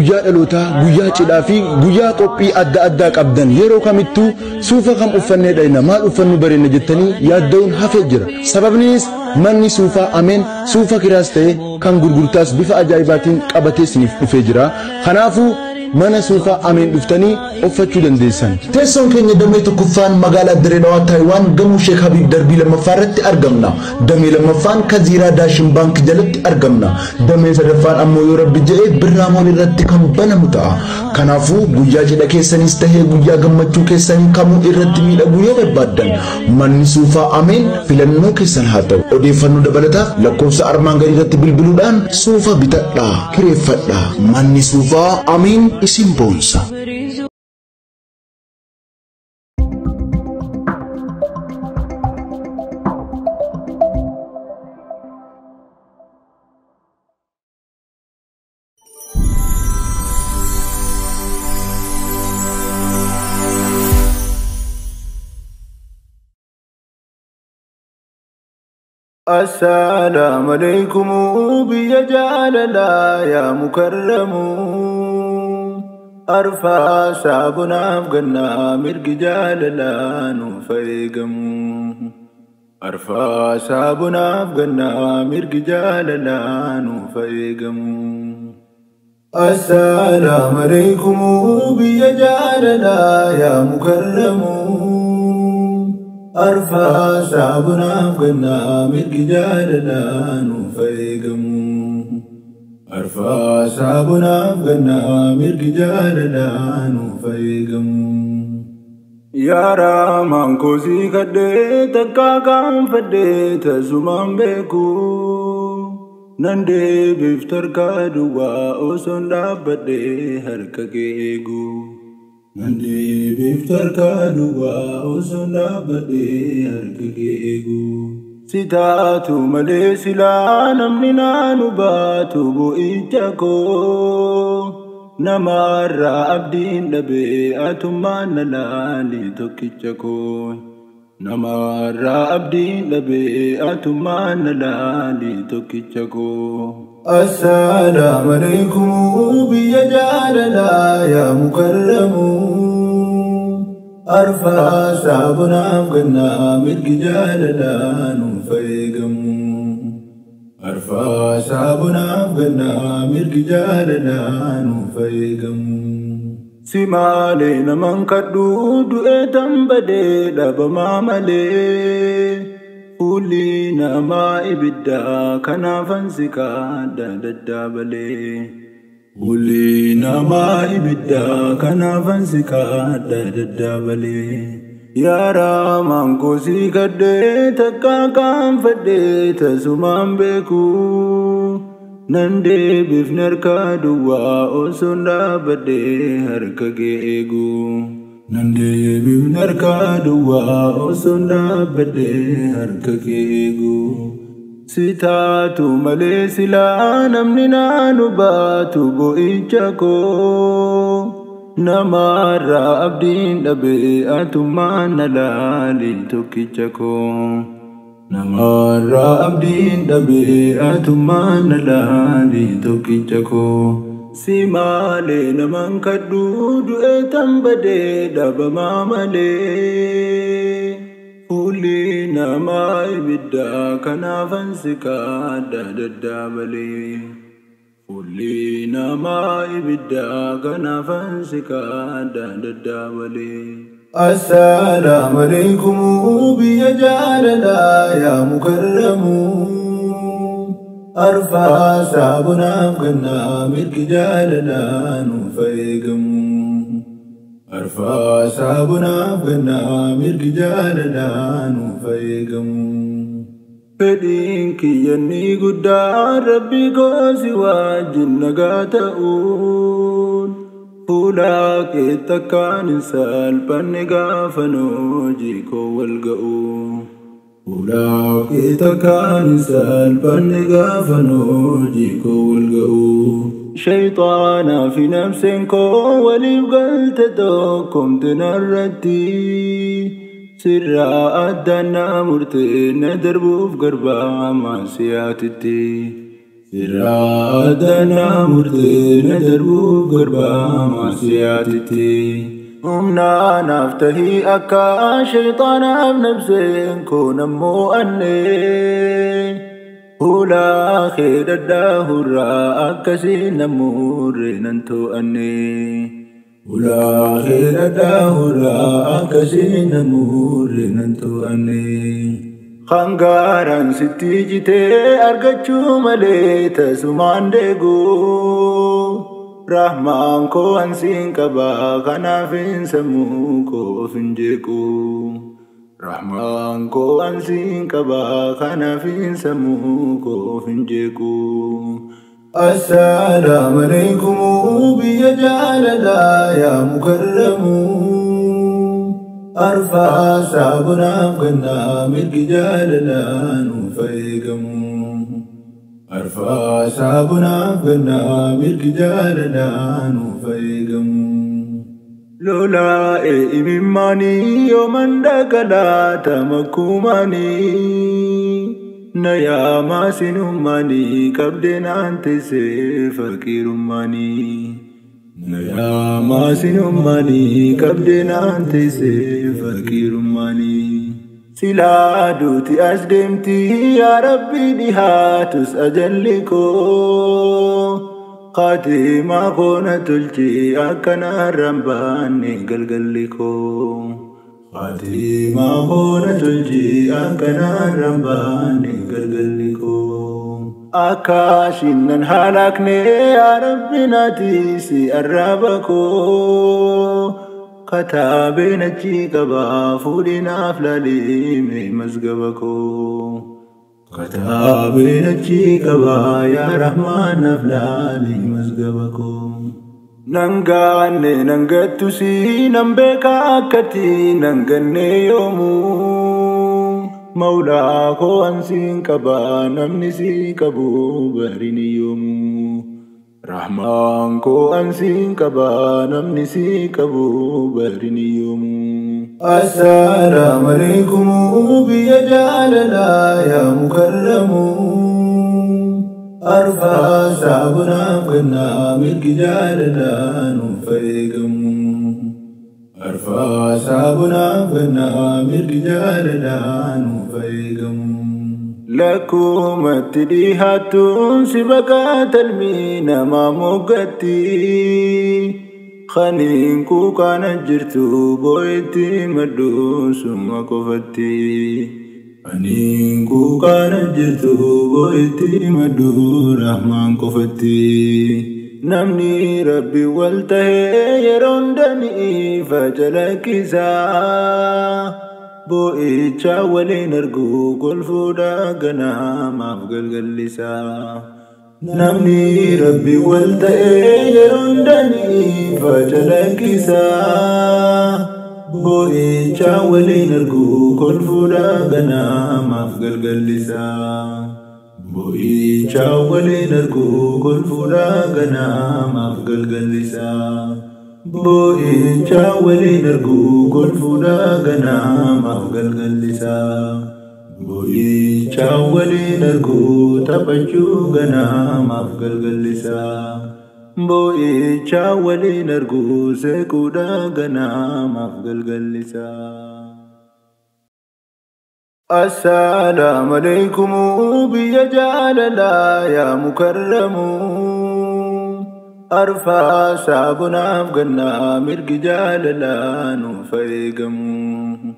Guyyaa dhalootaa, guyyaa cidhaa fi guyyaa qophii adda addaa qabdan yeroo kamittuu suufa kam uffannee dhayna, maal uffannu bareedna jettanii yaadda'uun hafee jira. Sababnis manni suufaa Ameen suufa kiraas ta'e kan gurgurtaas bifa ajaa'ibaatiin qabatee isiniif dhufee jira. Kanaafuu mana suufaa Ameen dhuftanii uffachuu dandeessan. Teessoon keenya damee tokkoffaan magaalaa Dirree Dhawaa Taayiwaan gamoo Sheek Habiib darbii lammaffaa irratti argamna. Damee lammaffaan Kaziiraa Daashin Baank jalatti argamna. Damee sadaffaan ammoo yoo Rabbi jedhee Birraa Mool irratti kan banamu ta'a. Kanaafuu guyyaa cidha keessanis tahee guyyaa gammachuu keessanii kamuu irratti miidhaguu yoo barbaaddan manni suufaa Ameen filannoo keessan haa ta'u. Odeeffannoo dabalataaf lakkoofsa armaan gadii irratti bilbiluudhaan suufa bitadhaa, kireeffadhaa. Manni suufaa Ameen isin boonsa. السلام عليكم بيا جاللا يا مكرم أرفع سابنا أفغنا مرق جاللا نفيقم أرفع سابنا أفغنا مرق جاللا نفيقم السلام عليكم بيا جاللا يا مكرم أرفع سابنا أفغنا مرق جاللا نفيقم أرفع سابنا أفغنا مرق جاللا نفيقم يا رامان كوزي كدي تكاكام فدي تزمان بيكو نندي بفتر كادوا أوسن دابدي هرككيغو نندي بفتر كادوا أوسن دابدي هرككيغو سيتاتو ملي سلا نمني نانو باتو بوئيتاكو نمارا أبدين دبي أتمان لالي توكيتاكو نمارا أبدين دبي أتمان لالي توكيتاكو السلام عليكم بيا جاللا يا مكرم أرفع سابنا أفغنا مرق جاللا نفيقم أرفع سابنا أفغنا مرق جاللا نفيقم سمالي نمن كدو دوئتم بدي دبما مالي فولي نما إبدا كنافن سكا ددابلي فولي نما إبدا كنافن سكا ددابلي يا رامان كوسي كدي تكاكام فدي تسمان بيكو نندي بفنر كادوا أوسن دابدي هرككيغو نندي بفنر كادوا أوسن دابدي هرككيغو سيتاتو ملي سلا نمني نانو باتو بوئيتاكو نمارا أبدين دبي أتمان لالي توكيتاكو نمارا أبدين دبي أتمان لالي توكيتاكو سيمالي نمان كدو دوئتم بدي دبما مالي فولي نما إبدا كنافن سكا ددابلي فولي نما إبدا كنافن سكا ددابلي السلام عليكم بيا جاللا يا مكرم أرفع سابنا أفغنا مرق جاللا نفيقم أرفع سابنا أفغنا مرق جاللا نفيقم فدينك يني قدار ربي قوسي واجن نقاتؤون فولاك التكان سالبن قافنو جيكو والقؤون فولاك التكان سالبن قافنو جيكو والقؤون شيطانا في نفسكو ولي قلت توكم تنرتي سرا أدنا مرتين دربو في قربا ما سياتتي Sirraa addanaa murtee na darbuuf garbaa maasiyaatitti. Humnaa naaf tahii akka shayxaanaaf nabseen koo nammoo annee. Hulaa kee dhadhaahurraa akkasiin namuurre nan to'anne. Hulaa kee dhadhaahurraa akkasiin namuurre nan to'anne. Hangaaraan sitti jitee argachuu malee tasumaan deegu. Rahmaan koo ansiin qabaa kanaafin sammuu koo of hin jeequ. Rahmaan koo ansiin qabaa kanaafin sammuu koo of hin jeequ. Assalaamu alaikum biyya jaalalaa yaa mukarramu. Arfaasaa bonaaf gannaa mirgi jaalalaa nuuf eegamu. Arfaasaa bonaaf gannaa mirgi jaalalaa nuuf eegamu. Lolaa'ee imimmaanii yooman dhagalaata makkumaanii. Na yaamaa sinummaanii qabdee naan teessee faqiirummaanii. Na yaamaa sinummaanii qabdee naan teessee faqiirummaanii. Silaa duuti as deemti yaa Rabbi dhihaatus ajalli koo. Khatimaa koo na tolchi akkanarraan baanne galgalli koo. Khatimaa koo na tolchi akkanarraan baanne galgalli koo. Akkaashinnan halaakne yaa Rabbi naatiisi arraba koo. Kataabeen achi qabaa fuudhinaaf laalime mazgaba koo. Kataabeen achi qabaa yaa Rahmaan naaf laali mazgaba koo. Nan gaanne nan gattusi nan beeka akkatti nan ganne yoomuu. Mawlaa koo ansiin qabaa namni si qabu barin yoomuu. Rahmaan koo ansiin qabaa namni si qabu barin yoomuu. Assalaamu alaikum biyya jaalalaa yaa mukarramu. Arfaasaa bonaaf gannaa mirgi jaalalaa nuuf eegamu. Arfaasaa bonaaf gannaa mirgi jaalalaa nuuf eegamu. Lakkumatti dhihaattuun si baqaa talmii namaa moggatti. Khaniin kuukaana jirtu boo'itti maddu suma qofatti. Aniin kuukaana jirtu boo'itti maddu Rahmaan qofatti. Namni Rabbi wal tahee yeroo hundanii facalakkisaa. Boo'icha waliin argu golfuudha ganamaaf galgallisaa. Namni Rabbi wal ta'ee yeroo hundanii facalakkisaa. Boo'icha waliin argu kolfuudha ganamaaf galgallisaa. Boo'icha waliin argu kolfuudha ganamaaf galgallisaa. Boo'icha waliin argu kolfuudha ganamaaf galgallisaa. Boo'icha waliin argu taphachuu ganamaaf galgallisaa. Boo'icha waliin argu seequudha ganamaaf galgallisaa. Assalaamu alaikum biyya jaalalaa yaa mukarramu. Arfaasaa bonaaf gannaa mirgi jaalalaa nuuf eegamu.